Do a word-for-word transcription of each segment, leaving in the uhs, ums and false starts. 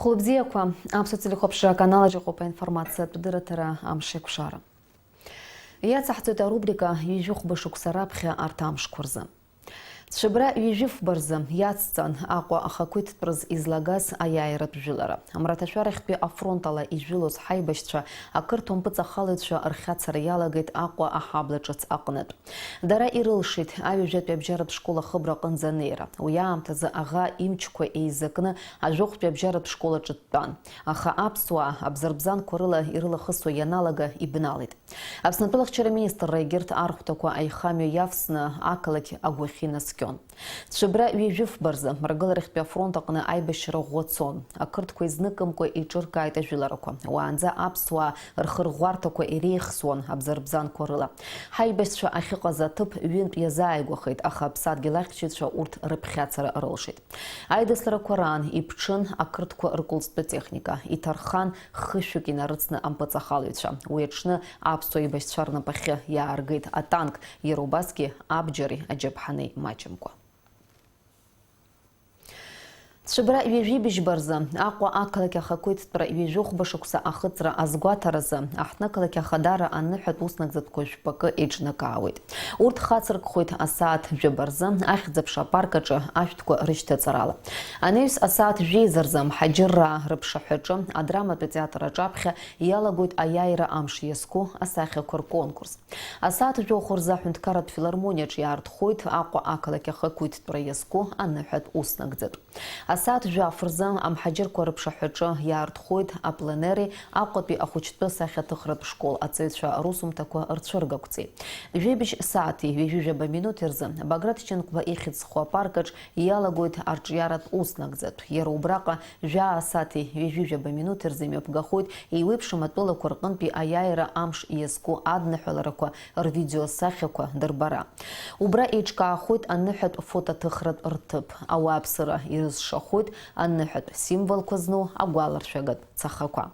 Хәылбзиақәа, Аԥсуа телехәаԥшра аканалаҿ иҟоуп аинформациатә дырраҭара Амшеиқәшара. Иацаҳҵоит арубрика Ҩажәи хәба шықәса раԥхьа арҭ амшқәа рзы. Цәыбра ҩажәи фба рзы иацҵан Аҟәа ахақәиҭтәраз излагаз аиааиратә жәылара. Амраҭашәарахьтәи афронт ала ижәылоз ҳаибашьцәа ақырҭуа мпыҵахалаҩцәа рхьацара иалагеит Аҟәа аҳабла ҿыц аҟнытә. Дара ирылшеит аҩажәатәи абжьаратә школ ахыбра аҟынӡа анеира. Уи аамҭазы аӷа имчқәа еизакны ажәохәтәи абжьаратә школ аҿы дтәан. Аха аԥсуаа абзарбзанқәа рыла ирылахысуа ианалага ибналеит. Аԥсны атәылахьчара министрра егьырҭ архәҭақәа аихамҩа иавсны ақалақь агәахьы инаскьон. Цәыбра ҩажәи фба рзы ргыларахьтәи афронт аҟны аибашьра ӷәӷәа цон. Ақырҭқәа изныкымкәа еиҿыркааит ажәыларақәа. Уаанӡа аԥсуаа рхырӷәӷәарҭақәа иреихсуан абзарбзанқәа рыла. Ҳаибашьцәа ахьыҟаз аҭыԥ ҩынтә иазааигәахеит, аха аԥсадгьыл ахьчаҩцәа урҭ рыԥхьацара рылшеит. Аидысларақәа раан иԥҽын ақырҭқәа ркәылҵтәы техника, иҭархан хышәҩык инарыцны ампыҵахалаҩцәа. Уи аҽны аԥсуа еибашьцәа рнапахьы иааргеит атанк, иара убасгьы абџьари аџьаԥҳани маҷымкәа. Цәыбра ҩажәи быжьба рзы, Аҟәа ақалақь ахақәиҭтәра ҩажәи хәба шықәса ахыҵра азгәаҭаразы, аҳҭнықалақь Ахадара аныҳәатә уснагӡатәқәа жәпакы еиҿнакаауеит. Урҭ хацыркхоит асааҭ жәаба рзы Ахьӡ-аԥша апарк аҿы ашәҭқәа рышьҭаҵарала. Анаҩс асааҭ жәеиза рзы Мҳаџьырраа рыԥшаҳәаҿы адраматә театр аҿаԥхьа иалагоит аиааира амш иазку асахьақәа рконкурс. Асааҭ жәохә рзы аҳәынҭқарратә филармониаҿ иаартхоит Аҟәа ақалақь ахақәиҭтәра иазку аныҳәатә уснагӡатә. Асааҭ жәаф рзы амҳаџьырқәа рыԥшаҳәаҿы иаартхоит апленери Аҟәатәи ахәыҷтәы сахьаҭыхратә школ аҵаҩцәа русумҭақәа рцәыргақәҵеи. Жәибжь сааҭи ҩажәи жәаба минуҭи рзы Баграт Шьынқәба ихьӡ зху апаркаҿ иалагоит арҿиаратә уснагӡатә. Иара убраҟа жәаа сааҭи ҩажәи жәаба минуҭи рзы имҩаԥгахоит еиуеиԥшым атәылақәа рҟынтәи аиааира амш иазку адныҳәаларақәа рвидеосахьақәа дырбара. Убра еиҿкаахоит аныҳәатә фотоҭыхратә рҭыԥ, ауааԥсыра ирызшахоит аныҳәатә символқәа зну агәаларшәагатә цахақәа.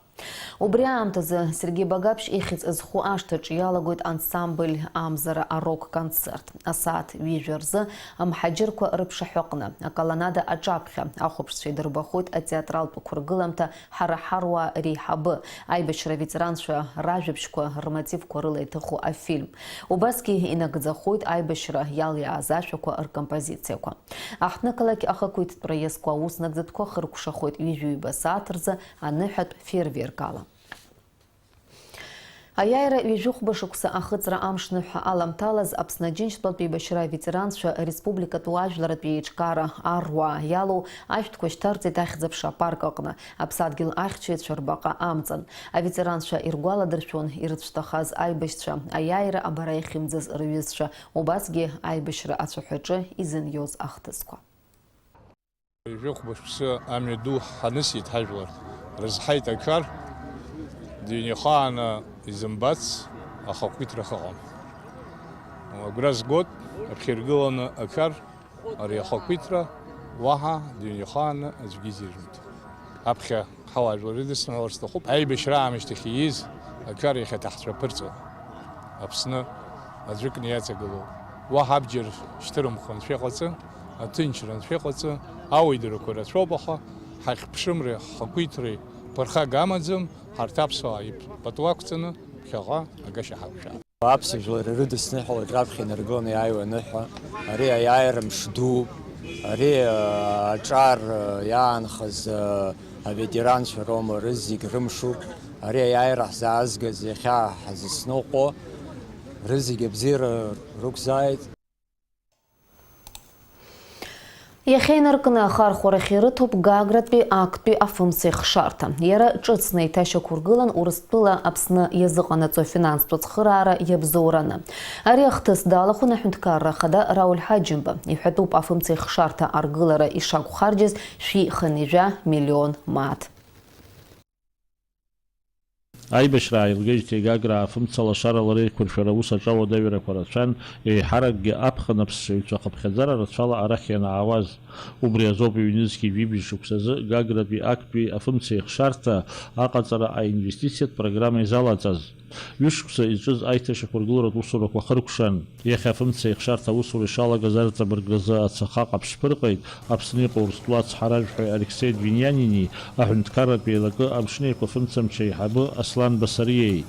Убри аамҭазы Сергеи Багаԥшь ихьӡ зху ашҭаҿы иалагоит ансамбль Амзара арок-концерт. Асааҭ ҩажәа рзы амҳаџьырқәа рыԥшаҳәаҟны, аколоннада аҿаԥхьа, ахәаԥшцәа идырбахоит атеатралтә қәыргыламҭа Ҳара ҳаруаа реиҳабы, аибашьра аветеранцәа ражәабжьқәа рмотивқәа рыла иҭыху афильм. Убасгьы инагӡахоит аибашьра иалиааз ашәақәа ркомпозициақәа. Аҳҭнықалақь ахақәиҭтәра иазку ауснагӡатәқәа хыркәшахоит ҩажәи ҩба сааҭ рзы аныҳәатә фейерверк ала. Аиааира ҩажәи хәба шықәса ахыҵра амшныҳәа аламҭалаз Аԥсны Аџьынџьтәылатә еибашьра аветеранцәа республикатәу ажәларатә еиҿкаара аруаа иалоу ашәҭқәа шьҭарҵеит Ахьӡ-аԥша апарк аҟны. Аԥсадгьыл ахьчаҩцәа рбаҟа амҵан. Аветеранцәа иргәаладыршәон ирыцәҭахаз аибашьцәа, аиааира абара иахьымӡаз рҩызцәа, убасгьы аибашьра ацәаҳәаҿы изыниоз ахҭысқәа. Жәохәба шықәсы амҩаду ҳанысит ҳажәлар. Рызҳаит ақар, дыҩнихааны изымбац ахақәиҭра ахыҟам. Агәра згоит, аԥхьа иргыланы ақар, ари ахақәиҭра уаҳа дыҩнихааны аӡәгьы изиржәит. Аԥхьа ҳауаажәлар ирыдысныҳәалар сҭахуп, аибашьра аамышьҭахь ииз ақар иахьа аҭаҳцәа аԥырҵо, Аԥсны аӡәыкны иаҵагылоу, уаҳа абџьар шьҭырымхуа анцәа иҟаҵы, аҭынчра анцәа иҟаҵы, ауаҩ-дырақәа рацәоуп, аха ҳахьԥшымреи ҳхақәиҭреи ԥырхага амаӡам, ҳарҭ аԥсуаа ипату ақәҵаны ԥхьаҟа агашьа ҳақәшәааит. Аԥсуа жәлар ирыдысныҳәалоит раԥхьа инаргыланы иааиуа аныҳәа. Ари аиааира мш дууп. Ари, а, аҿар, а, иаанхаз, а, аветеранцәа роума, рызегь рымшуп. Ари аиааира ҳзаазгаз, иахьа ҳзызныҟәо, рызегь абзиара рықәзааит. Иахьа инаркны ахархәарахь ирыҭоуп Гагратәи актәи афымцеихшарҭа. Иара ҿыцны иҭашьақәыргылан Урыстәыла Аԥсны иазыҟанаҵо афинанстә ацхыраара иабзоураны. Ари ахҭыс далахәын аҳәынҭқарра ахада Рауль Ҳаџьымба. Иҳәатәуп афымцеихшарҭа аргылара ишақәхарџьыз шәи хынҩажәа миллион мааҭ. Аибашьра ааилгеижьҭеи Гаграа афымца лашарала реиқәыршәара аус аҿы ауадаҩрақәа рацәан, еиҳаракгьы аԥхын аԥсшьаҩцәа ахыԥхьаӡара рацәала арахь ианаауаз. Убри азоуп ҩнызқьи жәибжь шықәсазы Гагратәи актәи афымцеихшарҭа аҟаҵара аинвестициатә программа изалаҵаз. Ҩышықәса изҿыз аиҭашьақәыргыларатә усурақәа хыркәшан. Иахьа афымца еихшарҭа аусура ишалагаз арҵабыргразы ацаха ҟаԥшь ԥырҟеит Аԥсны иҟоу Урыстәыла ацҳаражәҳәаҩ Алексеи Двинианини аҳәынҭқарратә еилакы Амшын Еиқәа афымцамч аиҳабы Аслан Басариеи.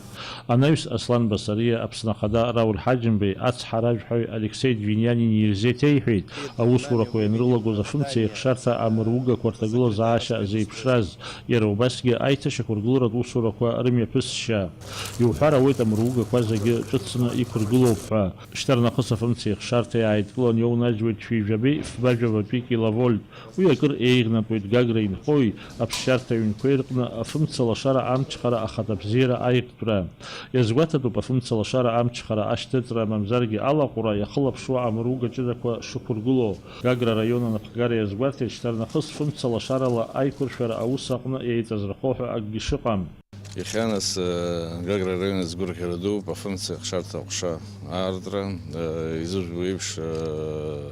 Анаҩс Аслан Басариа Аԥсны Ахада Рауль Ҳаџьымбеи ацҳаражәҳәаҩ Алексеи Двинианини ирзеиҭеиҳәеит аусурақәа ианрылагоз афымца еихшарҭа амыругақәа рҭагылазаашьа зеиԥшраз, иара убасгьы аиҭашьақәыргыларатә усурақәа рымҩаԥысшьа. Иуҳәар ауеит, амыругақәа зегьы ҿыцны иқәыргылоуп ҳәа. Шьҭарнахыс афымца еихшарҭа иааидкылан иоунаџьуеит шәи жәабеи фба жәабатәи киловольт. Уи акыр еиӷьнатәуеит Гагра инхои аԥсшьарҭа ҩнқәеи рҟны афымца лашара амчхара ахатә абзиара аиӷьтәра. Иазгәаҭатәуп афымца лашара амчхара ашьҭыҵра мамзаргьы алаҟәра иахылаԥшуа амруга ҷыдақәа шықәыргылоу. Гагра араион анапхгара иазгәарҭеит, шьҭарнахыс фымца лашарала аиқәыршәара аус аҟны еиҵазырхо ҳәа акгьы шыҟам. Иахьа нас, э, Гагра араион азгәырӷьара дууп афымца еихшарҭа аҟәша аартра, э, изыжәбо еиԥш, э,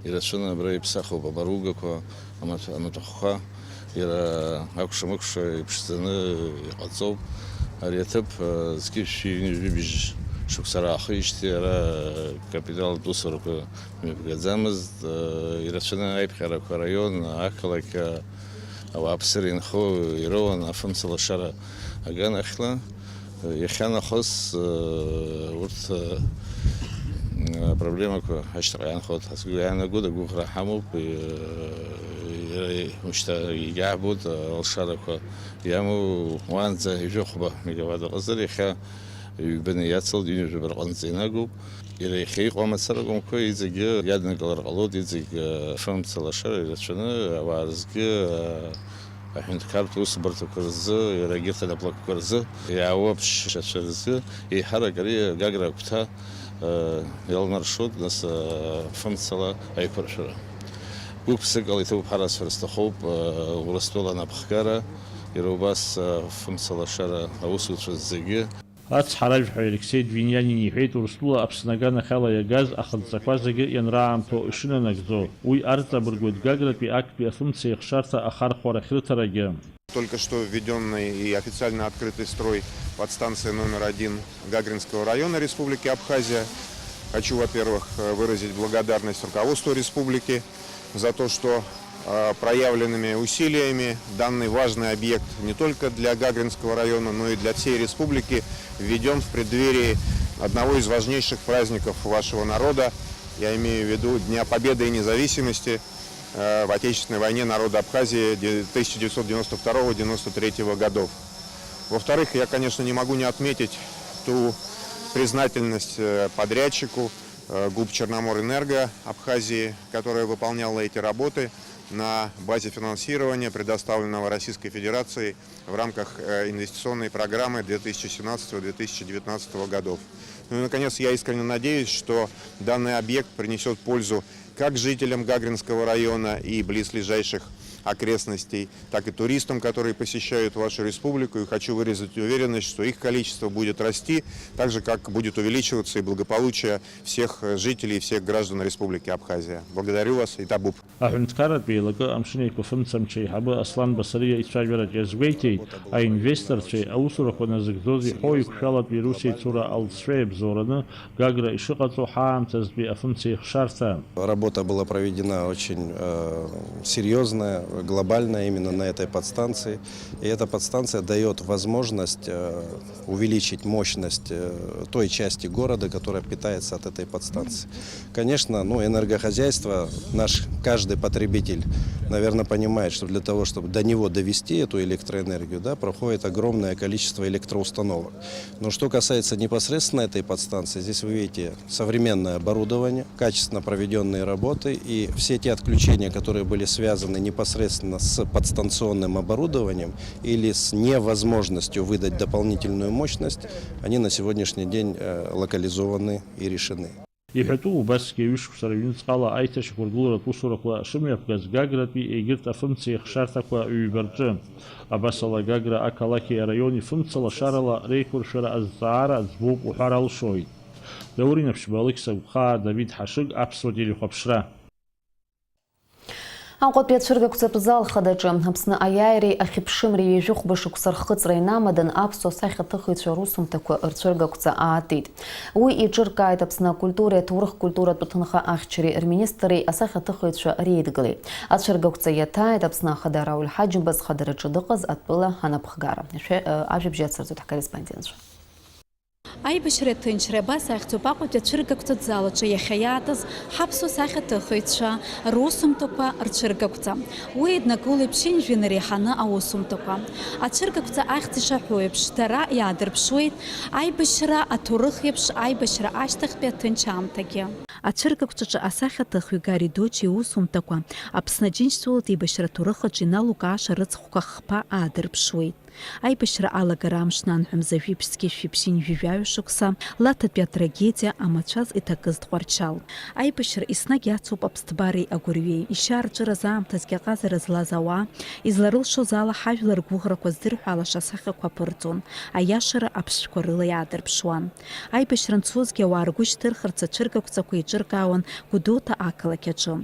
ирацәаны абра иԥсахуп амаругақәа, амаҭ-, амаҭәахәқәа, иара акәша-мыкәша иԥшӡаны иҟаҵоуп. Ари аҭыԥ, э, зқьи жәшәи ҩынҩажәи бжь шықәса раахижьҭеи ара, э, капиталтә усурақәа мҩаԥгаӡамызт, э, ирацәаны аиԥҟьарақәа араион, ақалақь, э, ауааԥсыра инхо ироуан афымца лашара аганахьла. Иахьанахыс, э, урҭ, э, апроблемақәа ашьҭахь иаанхоит ҳәа сгәы иаанагоит, агәыӷра ҳамоуп, э, иара ушьҭа иагьаҳбоит, алшарақәа иамоу уаанӡа ҩажәи хәба мегаватт ыҟазар, иахьа ҩбаны иацылт, ҩынҩажәи жәаба рҟынӡа инагоуп. Иара иахьа иҟоу амацара акәымкәа, иҵегьы иаднакылар ҟалоит, иҵегь, э, фымца лашара ирацәаны, ауаа рзгьы, э, аҳәынҭқарратә усбарҭақәа рзы, иара егьырҭ анаплакқәа рзы, иаауа аԥсшьацәа рзы, еиҳарак ари Гагра агәҭа, э, иалнаршоит, нас, э, фымцала аиқәыршәара. Гәык-ԥсыкала иҭабуп ҳәа расҳәар сҭахуп, э, Урыстәыла анапхгара, иара убас, э, фымца лашара аусуцәа зегьы. Ацҳаражәҳәаҩ Алексеи Двинианин иҳәеит, Урыстәыла Аԥсны аганахьала иагаз ахынҵақәа зегьы ианраамҭоу ишынанагӡо, уи арҵабыргуеит Гагратәи актәи афымца еихшарҭа ахархәара ахьрыҭарагьы. Только что введённый и официально открытый строй подстанции номер один Гагринского района Республики Абхазия. Хочу, во-первых, э, выразить благодарность руководству республики за то, что, э, проявленными усилиями данный важный объект не только для Гагринского района, но и для всей республики введён в преддверии одного из важнейших праздников вашего народа. Я имею в виду Дня Победы и Независимости, э, в Отечественной войне народа Абхазии де-, тысяча девятьсот девяносто второго — девяносто третьего годов. Во-вторых, я, конечно, не могу не отметить ту признательность, э, подрядчику, э, ГУП «Черноморэнерго» Абхазии, которая выполняла эти работы на базе финансирования, предоставленного Российской Федерацией в рамках, э, инвестиционной программы две тысячи семнадцатого — две тысячи девятнадцатого годов. Ну и, наконец, я искренне надеюсь, что данный объект принесёт пользу как жителям Гагринского района и близлежащих окрестностей, так и туристам, которые посещают вашу республику. И хочу выразить уверенность, что их количество будет расти, так же, как будет увеличиваться и благополучие всех, э, жителей и всех граждан Республики Абхазия. Благодарю вас и табуп. Аҳәынҭқарратә еилакы амшын еиқәафымцамч аиҳабы Аслан Басариа ицәажәараҿ иазгәеиҭеит, аинвесторцәеи аусурақәа назыгӡоз иҳәоу иқәшәалатәи русеицура алҵшәа иабзоураны Гагра ишыҟаҵоу ҳаамҭазтәи афымца еихшарҭа. Работа была проведена очень, э, серьёзная, глобальная именно на этой подстанции. И эта подстанция даёт возможность, э, увеличить мощность, э, той части города, которая питается от этой подстанции. Конечно, ну, энергохозяйство, наш каждый потребитель, наверное, понимает, что для того, чтобы до него довести эту электроэнергию, да, проходит огромное количество электроустановок. Но что касается непосредственно этой подстанции, здесь вы видите современное оборудование, качественно проведённые работы, и все те отключения, которые были связаны непосредственно с подстанционным оборудованием или с невозможностью выдать дополнительную мощность, они на сегодняшний день, э, локализованы и решены. Иҳәатәуп убасгьы ҩышықәса рыҩныҵҟала аиҭашьақәыргыларатә усурақәа шымҩаԥгаз Гагратәи егьырҭ афымца еихшарҭақәа ҩба рҿы. Абасала, Гагра ақалақьи араиони фымца лашарала реиқәыршәара азҵаара ӡбоуп уҳәар алшоит. Даур Инаԥшьба, Алықьса Гәхаа, Давид Ҳашыг, Аԥсуа телехәаԥшра. Аҟәатәи ацәыргақәҵатә зал хадаҿы Аԥсны аиааиреи ахьыԥшымреи ҩажәи хәба шықәса рхыҵра инамадан аԥсуа сахьаҭыхыҩцәа русумҭақәа рцәыргақәҵа аатит. Уи еиҿыркааит Аԥсны акультуреи аҭоурых-культуратә ҭынха ахьчареи рминистрреи асахьаҭыхыҩцәа реидгылеи. Ацәыргақәҵа иаҭааит Аԥсны Ахада Рауль Ҳаџьымба зхадараҿы дыҟаз атәыла анапхгара. Шәа-, э, ажәабжь ацырҵоит ҳкорреспондентцәа. Аибашьра аҭынчра абас ахьӡуп Аҟәатәи ацәыргақәҵатә зал аҿы иахьа иаатыз ҳаԥсуа сахьаҭыхыҩцәа русумҭақәа рцәыргақәҵа. Уи еиднакылоит ԥшьынҩажәи инареиҳаны аусумҭақәа. Ацәыргақәҵа ахьӡ ишаҳәо еиԥш, дара иаадырԥшуеит аибашьра аҭоурых еиԥш аибашьра ашьҭахьтәи аҭынч аамҭагьы. Ацәыргақәҵаҿы асахьаҭыхҩы Гари Дочи иусумҭақәа Аԥсны Аџьынџьтәылатә еибашьра аҭоурых аҿы иналукааша рыцхәқәа хԥа аадырԥшуеит. Аибашьра алагара амш нанҳәа мза жәиԥшьҵәҟьа шәи ԥшьынҩажәи жәаҩа шықәса, Лаҭатәи атрагедиа, амацәаз иҭакыз Тҟәарчал. Аибашьра еснагь иацуп аԥсҭбареи агәырҩеи, ишьарҿыраз аамҭазгьы аҟазара злаз ауаа, изларылшоз ала ҳажәлар ргәыӷрақәа здырҳәалаша асахьақәа аԥырҵон, аиашара аԥшшәқәа рыла иаадырԥшуан. Аибашьра анцозгьы ауаа ргәы шьҭырхырц ацәыргақәҵақәа еиҿыркаауан Гәдоуҭа ақалақь аҿы.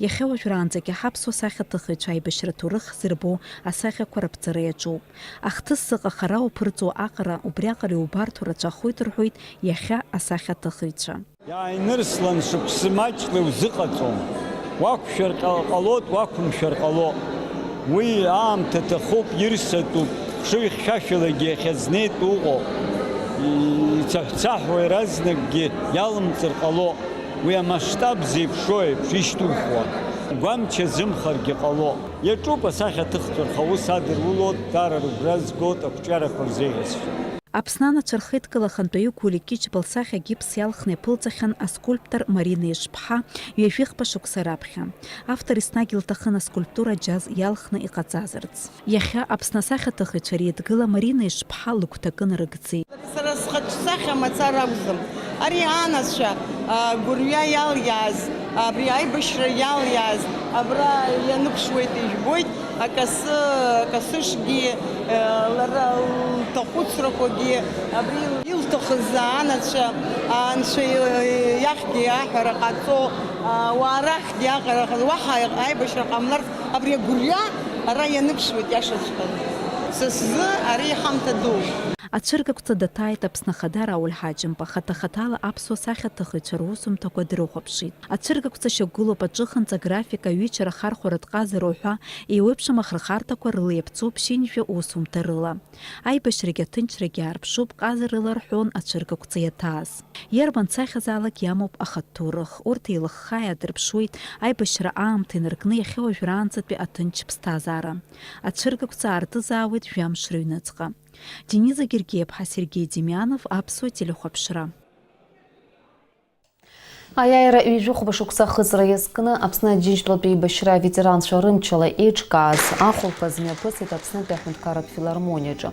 Иахьа уажәраанӡагьы ҳаԥсуа сахьаҭыхыҩцәа аибашьра аҭоурых зырбо асахьақәа раԥҵара иаҿуп. Ахҭыс зыҟа хара уаԥырҵуа аҟара убриаҟара иубарҭо рацәахоит рҳәоит иахьа асахьаҭыхыҩцәа. Иааинырслан шықәсы маҷла иузыҟаҵом. Уақәшәар ҟа-, ҟалоит, уақәымшәар ҟало. Уи аамҭа ҭахуп, ирсатәуп, хшыҩ хьшәашәалагьы иахьазнеитәу ыҟоуп. Ицаҳәцаҳәуа иаразнакгьы иалымҵыр ҟало. Уи амасштаб зеиԥшроу еиԥш ишьҭухуа, гәамч азымхаргьы ҟало. Иаҿуп асахьаҭыхцәа рхаус адырулоит, даара рыгәра згоит ақәҿиарақәа рзеиӷьасшьо. Аԥсны анацәа рхеидкыла ахантәаҩы Гулик Кьычба лсахьа гипс иалхны иаԥылҵахьан аскульптор Марина Ешԥҳа ҩажәихԥа шықәса раԥхьа. Автор еснагь илҭахын аскульптура џьаз иалхны иҟаҵазарц. Иахьа Аԥсны асахьаҭыхыҩцәа реидгыла Марина Ешԥҳа лыгәҭакы нарыгӡеит. Сара схаҿсахьа мацара акәӡам. Ари анацәа, а, гәырҩа иалиааз, абри аибашьра иалиааз, абра ианыԥшуеит, ижәбоит, акасы, акасышгьы, а, лара лҭахәыцрақәагьы, абри илҭахыз анацәа, анцәа иахьгьы аҳәара ҟаҵо, а, уаа рахьгьы аҟара, уаҳа аибашьра ҟамларц, абри агәырҩа ара ианыԥшуеит, иашаҵәҟьаны. Са сзы ари ҳамҭа дууп. Ацәыргақәҵа даҭааит Аԥсны Ахада Рауль Ҳаџьымба, хаҭа-хаҭала аԥсуа сахьаҭыхыҩцәа русумҭақәа дрыхәаԥшит. Ацәыргақәҵа шьақәгылоуп аҿыханҵа графика, ҩычара, хархәаратә ҟазара уҳәа еиуеиԥшым ахырхарҭақәа рыла иаԥҵоуп ԥшьынҩажәа усумҭа рыла. Аибашьрагьы аҭынчрагьы аарԥшуп ҟазарыла рҳәон ацәыргақәҵа иаҭааз. Иарбан сахьазаалак иамоуп ахатә ҭоурых. Урҭ еилыхха иаадырԥшуеит аибашьра аамҭа инаркны иахьа уажәраанӡатәи аҭынч ԥсҭазаара. Ацәыргақәҵа аартызаауеит жәамш рыҩныҵҟа. Дениза Гергиаԥҳа, Сергеи Демьянов, Аԥсуа телехәаԥшра. Аиааира ҩажәи хәба шықәса ахыҵра иазкны Аԥсны Аџьынџьтәылатә еибашьра аветеранцәа рымчала еиҿкааз ахәылԥаз мҩаԥысит Аԥснытәи аҳәынҭқарратә филармониаҿы.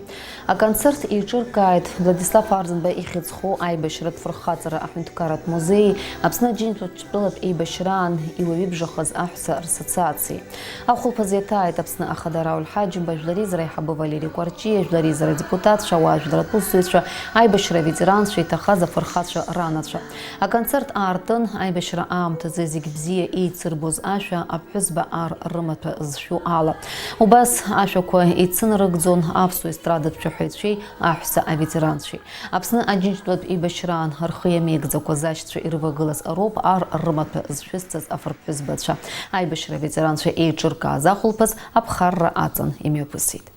Аконцерт еиҿыркааит Владислав Арӡынба ихьӡ зху аибашьратә фырхаҵара аҳәынҭқарратә музеии Аԥсны Аџьынџьтәылатә еибашьраан иуаҩыбжахаз аҳәса рсоциациеи. Ахәылԥаз иаҭааит Аԥсны Ахада Рауль Ҳаџьымба, Жәлар Реизара аиҳабы Валери Кәарҷиа, Жәлар Реизара адепутатцәа, ауаажәларратә усзуҩцәа, аибашьра аветеранцәа, иҭахаз афырхацәа ранацәа. Аконцерт аартын, аибашьра аамҭазы зегь бзиа еицырбоз ашәа аԥҳәызба ар рымаҭәа зшәу ала. Убас ашәақәа еицынарыгӡон аԥсуа естрадатә шәаҳәаҩцәеи аҳәса аветеранцәеи. Аԥсны Аџьынџьтәылатә еибашьраан рхы иамеигӡакәа зашьцәа ирывагылаз роуп ар рымаҭәа зшәысҵаз афырԥҳәызбацәа. Аибашьра аветеранцәа еиҿыркааз ахәылԥаз аԥхарра аҵан имҩаԥысит.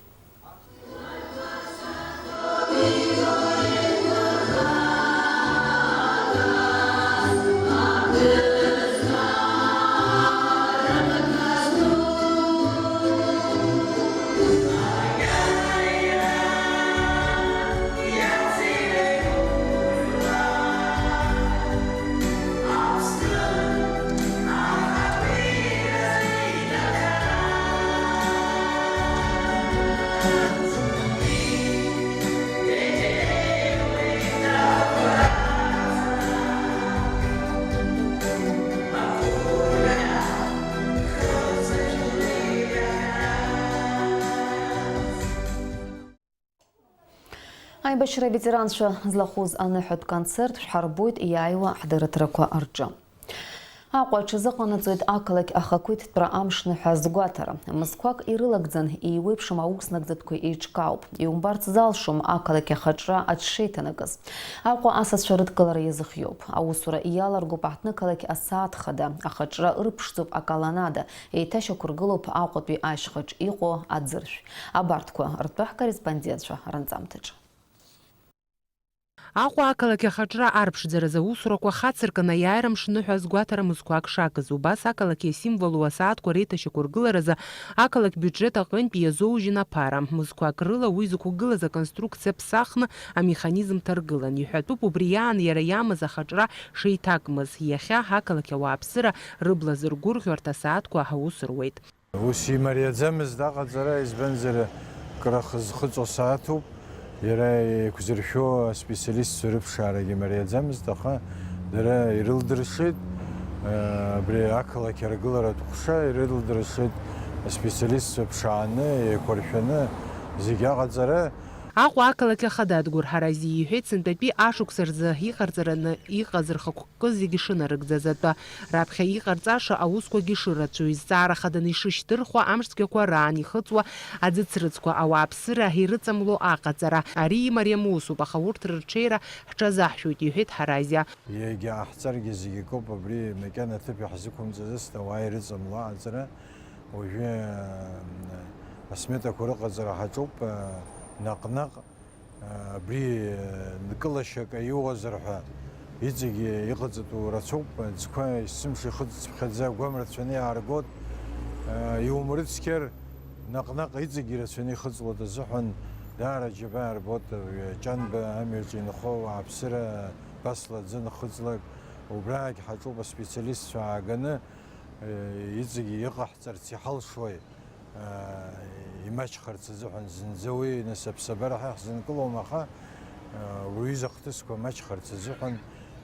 Аибашьра аветеранцәа злахәыз аныҳәатә концерт шәҳарбоит иааиуа ҳдырраҭарақәа рҿы. Аҟәа аҽазыҟанаҵоит ақалақь ахақәиҭтәра амш ныҳәа азгәаҭара. Мызқәак ирылагӡан, еиуеиԥшым аус нагӡатәқәа еиҿкаауп. Иумбарц залшом ақалақь ахаҿра аҽшеиҭанакыз. Аҟәа асасцәа рыдкылара иазыхиоуп. Аусура иаларгоуп аҳҭнықалақь асааҭ хада, ахаҿра ырԥшӡоуп аколоннада, еиҭашьақәыргылоуп Аҟәатәи ашьхаҿ иҟоу аӡыршә. Абарҭқәа ртәы ҳкорреспондентцәа ранҵамҭаҿы. Аҟәа ақалақь ахаҿра арԥшӡаразы аусурақәа хацыркын аиааира мшы ныҳәа азгәаҭара мызқәак шагыз. Убас ақалақь асимвол уасааҭқәа реиҭашьақәыргыларазы ақалақь биуџьет аҟынтә иазоужьын аԥара. Мызқәак рыла уи зықәгылаз аконструкциа ԥсахны амеханизм ҭаргылан. Иҳәатәуп убри иаан иара иамаз ахаҿра шеиҭагмыз. Иахьа ақалақь ауааԥсыра рыбла зыргәырӷьо арҭ асааҭқәа аус руеит. Ус имариаӡамызт аҟаҵара, избанзар, крахы зхыҵуа сааҭуп, иара еиқәзыршәо аспециалистцәа рыԥшаарагьы мариаӡамызт, аха дара ирылдыршеит, э, абри ақалақь аргыларатә ҟәша ирылдыршеит аспециалистцәа ԥшааны, еиқәыршәаны зегь аҟаҵара. Аҟәа ақалақь ахада Адгәыр Ҳарази иҳәеит, сынтәатәи ашықәса рзы иҟарҵараны иҟаз рхықәкы зегьы шынарыгӡаз атәы, раԥхьа иҟарҵаша аусқәагьы шырацәаҩыз, зҵаара хаданы ишышьҭырхуа, амшцәгьақәа раан ихыҵуа аӡыцрыҵқәа, ауааԥсыра ирыҵамло аҟаҵара. Ари имариам усуп, аха урҭ рырҽеира ҳҽазаҳшәоит, иҳәеит Ҳаразиа. Иагьааҳҵаргьы зегь акоуп, абри макьана аҭыԥ иаҳзықәымҵаӡацт ауаа ирыҵамло аҟаҵара. Уажәы, э, асметақәа рыҟаҵара ҳаҿуп, э, наҟ-наҟ. Абри нкылашьак аиуазар ҳәа иҵегьы иҟаҵатәу рацәоуп, аӡқәа есымша ихыҵыҵԥхьаӡа агәам рацәаны иааргоит, иумрыцқьар, наҟ-наҟ иҵегьы ирацәаны ихыҵлоит азыҳәан, даара аџьабаа рбоит, Ҷанба амҩаҿы инхо ауааԥсыра басла аӡы анхыҵлак, убраагь ҳаҿуп аспециалистцәа ааганы, иҵегьы иҟаҳҵарц иҳалшои? Имаҷхарц азыҳәан зынӡа уи, нас, аԥсабара ҳа иаҳзынкылом, аха, уаҩы изы ахҭысқәа маҷхарц азыҳәан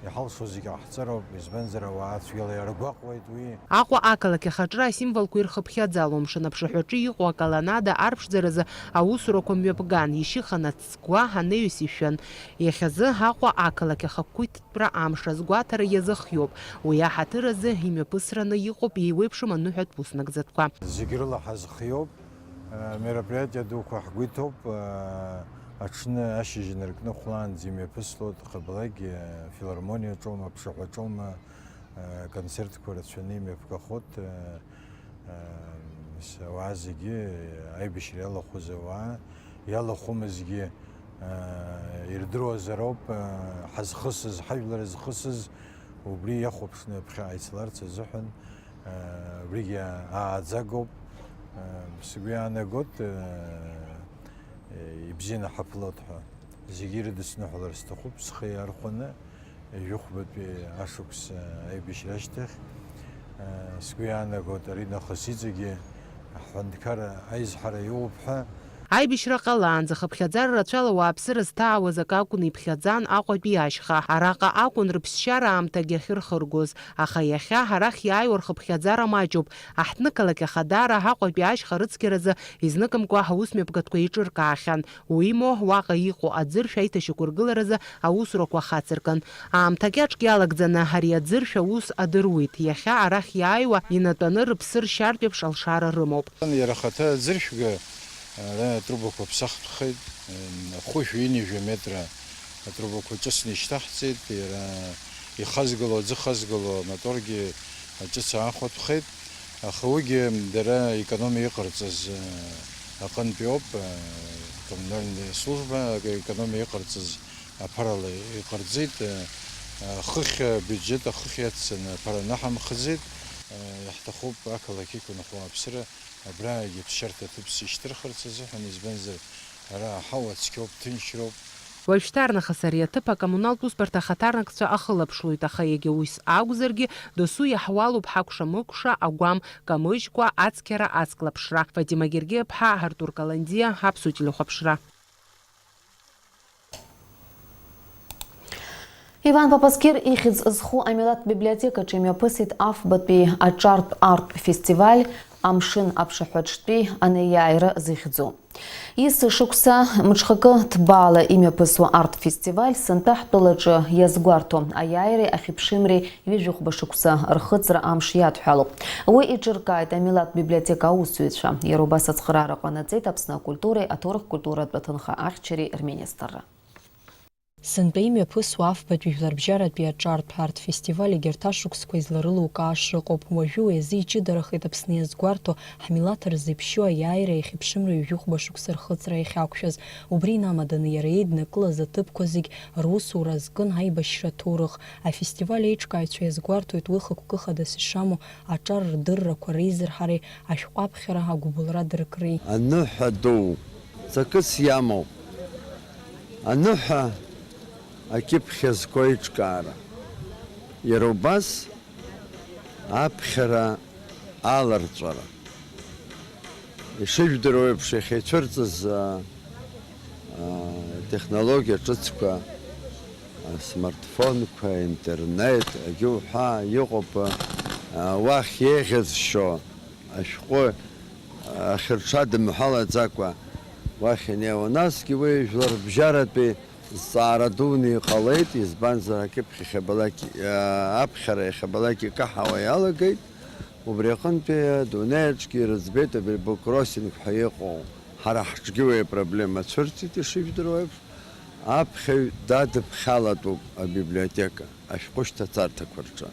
иҳалшо зегь ҟаҳҵароуп, избанзар, ауаа цәгьала иаргәаҟуеит уи. Аҟәа ақалақь ахаҿра асимволқәа ирхыԥхьаӡало, мшын аԥшаҳәаҿы иҟоу аколоннада арԥшӡаразы аусурақәа мҩаԥган, ишьыханаҵ цгәа анаҩс ишәын. Иахьазы Аҟәа ақалақь ахақәиҭтәра амш азгәаҭара иазыхиоуп. Уи аҳаҭыр азы имҩаԥысраны иҟоуп еиуеиԥшым аныҳәатә уснагӡатәқәа. Зегь рыла ҳазхиоуп. Мероприатиа дуқәа ҳгәы иҭоуп. Аҽны ашьыжь инаркны хәлаанӡа имҩаԥыслоит, ҟаблакь, филармониаҿоума, аԥшаҳәаҿоума, концертқәа рацәаны имҩаԥгахоит. Ес, ауаа зегьы, аибашьра иалахәыз ауаа, иалахәымызгьы, ирдыруазароуп, ҳазхысыз, ҳажәлар зхысыз, убри иахәаԥшны ԥхьаҟа ицаларц азыҳәан, убригьы ааӡагоуп. Сгәы иаанагоит, ибзианы ҳаԥылоит ҳәа. Зегьы ирыдысныҳәалар сҭахуп, схы иархәаны, жәохәбатәи ашықәс аибашьра ашьҭахь. Сгәы иаанагоит, аринахыс иҵегьы ҳҳәынҭқарра аизҳара иоуп ҳәа. Аибашьра ҟалаанӡа хыԥхьаӡара рацәала ауааԥсыра зҭаауаз акы акәны иԥхьаӡан Аҟәатәи ашьха. Араҟа акәын рыԥсшьара аамҭагьы ахьырхыргоз, аха иахьа арахь иааиуа рхыԥхьаӡара маҷуп. Аҳҭнықалақь ахадара Аҟәатәи ашьха рыцқьаразы изныкымкәа аусмҩаԥгатәқәа еиҿыркаахьан. Уимоу, уаҟа иҟоу аӡыршә аиҭашьақәыргыларазы аусурақәа хацыркын. Аамҭа кьаҿк иалагӡаны ари аӡыршә аус адыруеит. Иахьа арахь иааиуа инатәаны рыԥсы ршьартә еиԥш алшара рымоуп. Иара ахаҭа аӡыршәга ара атрубақәа ԥсахтәхеит. Хәышә ҩынҩажәа метра атрубақәа ҿыцны ишьҭаҳҵеит. Иара ихазгало, аӡы хазгало амоторгьы ҿыц аахәатәхеит. Аха уигьы дара економиа иҟарҵаз, э, аҟынтәи ауп, э, коммунальная служба, э, економиа иҟарҵаз аԥарала иҟарҵеит, э, э, хыхь, абиуџьет ахыхь иацҵаны аԥара наҳамхӡеит, э, иаҳҭахуп ақалақь иқәынхо ауааԥсыра абраагьы ԥсшьарҭа ҭыԥс ишьҭырхырц азыҳәан, избанзар, ара аҳауа цқьоуп, ҭынчроуп. Уажәшьҭарнахыс ари аҭыԥ акоммуналтә усбарҭа ахаҭарнакцәа ахылаԥшлоит, аха иагьа ус акәзаргьы, досу иаҳуалуп ҳакәша-мыкәша, агәам камыжькәа, ацқьара, ацклаԥшра. Фатима Гергиаԥҳа, Артур Каландиа, Аԥсуа телехәаԥшра. Иван Папаскир ихьӡ зху амилаҭтә библиотекаҿы имҩаԥысит афбатәи аҿартә артә фестиваль Амшын аԥшаҳәаҿтәи анеиааира зыхьӡу. Есышықәса мҽхакы ҭбаала имҩаԥысуа арт-фестиваль сынтәа ҳтәылаҿы иазгәарҭо аиааиреи ахьыԥшымреи ҩажәихәба шықәса рхыҵра амш иадҳәалоуп. Уи иҿыркааит амилаҭтә библиотека аусзуҩцәа. Иара убас ацхыраара ҟанаҵеит Аԥсны акультуреи аҭоурых-культуратә аҭынха ахьчареи рминистрра. Сынтәа имҩаԥысуа афбатәи жәларбжьаратәи аҿартә арт-фестиваль егьырҭ ашықәсқәа изларылукааша ыҟоуп. Уажәы уи азы иҷыдарахеит Аԥсны иазгәарҭо, ҳмилаҭ рзы иԥшьоу аиааира иахьыԥшымра ҩажәихәба шықәса рхыҵра иахьақәшәаз. Убри инамаданы иара еиднакылаз аҭыԥқәа зегь русура азкын аибашьра аҭоурых. Афестиваль аиҿкааҩцәа иазгәарҭоит уи хықәкы хадас ишамоу аҿар рдыррақәа реизырҳареи ашәҟәы аԥхьара агәыбылра дыркреи. Аныҳәа ду ҵакыс иамоуп. Аныҳәа акьыԥхь азку аиҿкаара. Иара убас аԥхьара аларҵәара. Ишыжәдыруа еиԥш, иахьа ицәырҵыз, а, а, технологиа ҿыцқәа, асмартфонқәа, аинтернет, агьы уҳәа, иҟоуп, а, уахь еиӷьызшьо ашәҟәы ахьырҽадымҳәалаӡакәа уахь инеиуа. Насгьы уи жәларбжьаратәи зҵаара дуны иҟалеит, избанзар, акьыԥхь иахьабалак, а, аԥхьара иахьабалак икаҳауа иалагеит. Убри аҟынтәи адунеи аҿгьы ирыӡбеит абри буккроссинг ҳәа иҟоу, ҳара ҳҿгьы уи апроблема цәырҵит, ишыжәдыруа еиԥш, аԥхьаҩ дадыԥхьалатәуп абиблиотека, ашәҟәышьҭацарҭақәа рҿы.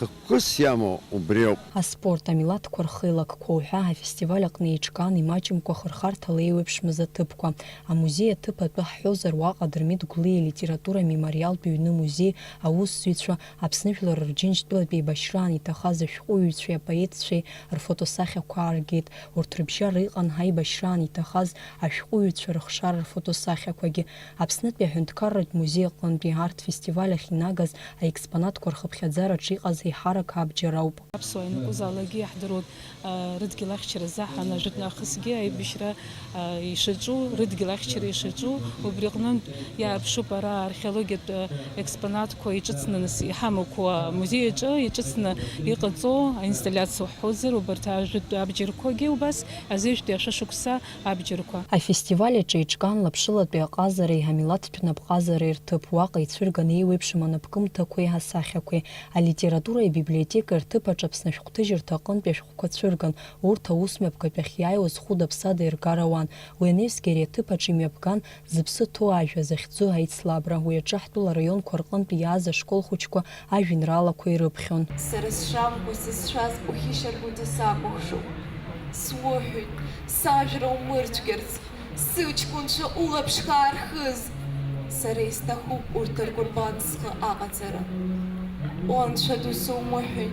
Хықәкыс иамоу убриоуп. Аспорт, амилаҭқәа рхеилакқәа уҳәа афестиваль аҟны еиҿкаан имаҷымкәа хырхарҭала еиуеиԥшмыз аҭыԥқәа. Амузеи аҭыԥ атәы ҳҳәозар, уаҟа Дырмит Гәлиа илитература амемориалтә ҩны музеи аусзуҩцәа, Аԥсны Жәлар Рџьынџьтәылатә еибашьраан иҭахаз ашәҟәыҩҩцәеи апоетцәеи рфотосахьақәа ааргеит. Урҭ рыбжьара иҟан аибашьраан иҭахаз ашәҟәыҩҩцәа рыхшара рфотосахьақәагьы. Аԥснытәи аҳәынҭқарратә музеи аҟынтәи арт-фестиваль ахь инагаз аекспонатқәа рхыԥхьаӡараҿы иҟаз еиҳарак абџьар ауп. Аԥсуаа ианакәызаалакгьы иаҳдыруеит, а, рыдгьыл ахьчара азаҳан ажәытә нахысгьы аибашьра, а, ишаҿу, рыдгьыл ахьчара ишаҿу, убри аҟнытә иаарԥшуп ара археологиатә, а, експонатқәа иҿыцны нас иҳамақәоу амузеи аҿы иҿыцны иҟаҵоу аинсталлиациа уҳәозар, убарҭ ажәытә абџьарқәагьы убас азежәтәи ашәышықәса абџьарқәа. Афестиваль аҿы еиҿкаан лаԥшылатәи аҟазареи амилаҭтә напҟазареи рҭыԥ, уаҟа ицәырган еиуеиԥшым анапкымҭақәеи асахьақәеи. Алитературеи абиблиотекеи рҭыԥ аҿы Аԥсны ашәҟәҭыжьырҭа аҟынтәи ашәҟәқәа цәырган, урҭ аус мҩаԥгатәахь иааиуаз хәыда-ԥсада иргар ауан. Уи анаҩсгьы ари аҭыԥ аҿы имҩаԥган Зыԥсы ҭоу ажәа захьӡу аицлабра. Уи аҿы ҳтәыла араионқәа рҟынтә иааз ашкол хәыҷқәа ажәеинраалақәа ирыԥхьон. Сара сшамкәа сызшаз ухьышьаргәыҵа сакәыхшоуп. Суҳәоит, сажәра умырцәгьарц, сыҷкәынцәа улаԥш хаархыз. Сара исҭахуп урҭ ркәырбан схы аҟаҵара. О, Анцәа ду, сумыҳәеи,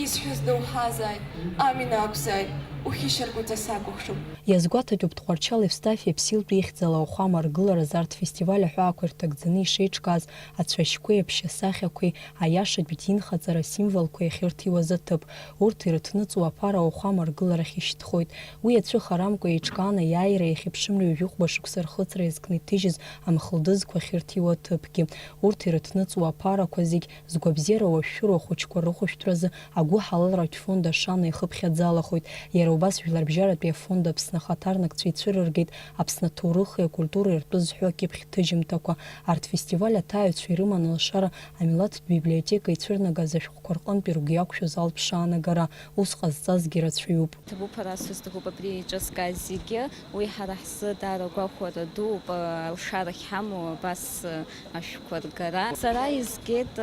исҳәаз доуҳазааит, амина акәзааит, ухьышьаргәыҵа сакәыхшоуп. Иазгәаҭатәуп Тҟәарчал Евстафи Аԥсилтәи ихьӡала ауахәама аргыларазы арт-фестиваль аҳәаақәа ирҭагӡаны ишеиҿкааз ацәашьқәеи аԥшьасахьақәеи, аиашатәи динхаҵара асимволқәа иахьырҭиуаз аҭыԥ. Урҭ ирыҭныҵуа аԥара ауахәама аргыларахь ишьҭхоит. Уи ацәыхарамкәа еиҿкаан аиааира иахьыԥшымра ҩажәихәба шықәса рхыҵра иазкны иҭыжьыз амхылдызқәа ахьырҭиуа аҭыԥгьы. Урҭ ирыҭныҵуа аԥарақәа зегь згәабзиара уашәшәыроу ахәыҷқәа рыхәышәтәразы агәыҳалалратә фонд Ашана ихыԥхьаӡалахоит. Иара убас Жәларбжьаратәи афонд Аԥсны ахаҭарнакцәа ицәырыргеит Аԥсны аҭоурыхи акультуреи ртәы зҳәо акьыԥхь ҭыжьымҭақәа. Арт-фестиваль аҭааҩцәа ирыман алшара амилаҭтә библиотека ицәырнагаз ашәҟәқәа рҟынтәи ргәы иақәшәаз алԥшаанагара. Ус ҟазҵазгьы рацәаҩуп. Ҭабуп, ара сызҭахуп абри еиҿызкааз зегьы. Уи ҳара ҳзы даара гәахәара дууп, алшара ахьҳамоу абас ашәҟәқәа ргара. Сара изгеит,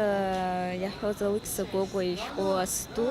иаҳҳәоз, Алықьса Гогәуа ишәҟәы Асту,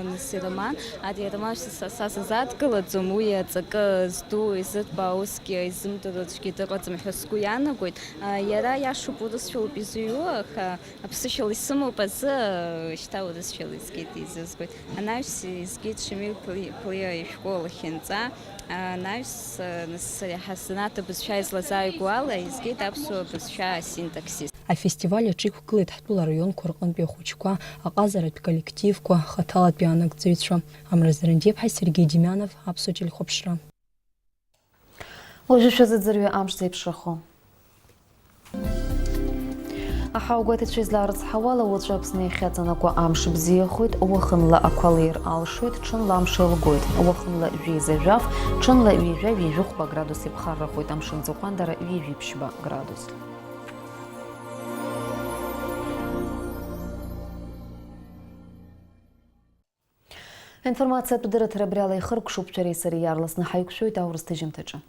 нас ироман. Ари ароман са, са сазадкылаӡом, уи аҵакы зду, изырбаа усгьы изымдыруа аӡәгьы дыҟаӡам ҳәа сгәы иаанагоит. Иара иашоуп, урысшәоуп изыҩуа, аха аԥсышәала исымоуп азы, шьҭа урысшәала изгеит, изызгоит. Анаҩс изгеит Шамиль Плиа ишәҟәы Лахьынҵа, анаҩс, нас, сара ҳазанааҭ абызшәа излазааигәоу ала, изгеит аԥсуа бызшәа асинтаксис. Афестиваль аҿы иқәгылеит ҳтәыла араионқәа рҟынтәи ахәыҷқәа, аҟазаратә коллективқәа, хаҭалатәи анагӡаҩцәа. Амра Зарандиаԥҳа, Сергеи Демианов, Аԥсуа телехәаԥшра. Уажәы шәазыӡырҩы амш зеиԥшрахо. Аҳауагәаҭацәа излаарыцҳауала, уаҵәы Аԥсны иахьаҵанакуа амш бзиахоит, уахынла ақәа леир алшоит, ҽынла амш еилгоит, уахынла жәеиза-жәаф, ҽынла ҩажәа-ҩажәихәба градус иԥхаррахоит, амшын ӡахәандара ҩажәи ԥшьба градус. Аинформациатә дырраҭара абриала ихыркәшоуп, шәареи сареи иаарласны ҳаиқәшәоит аурыс ҭыжьымҭаҿы.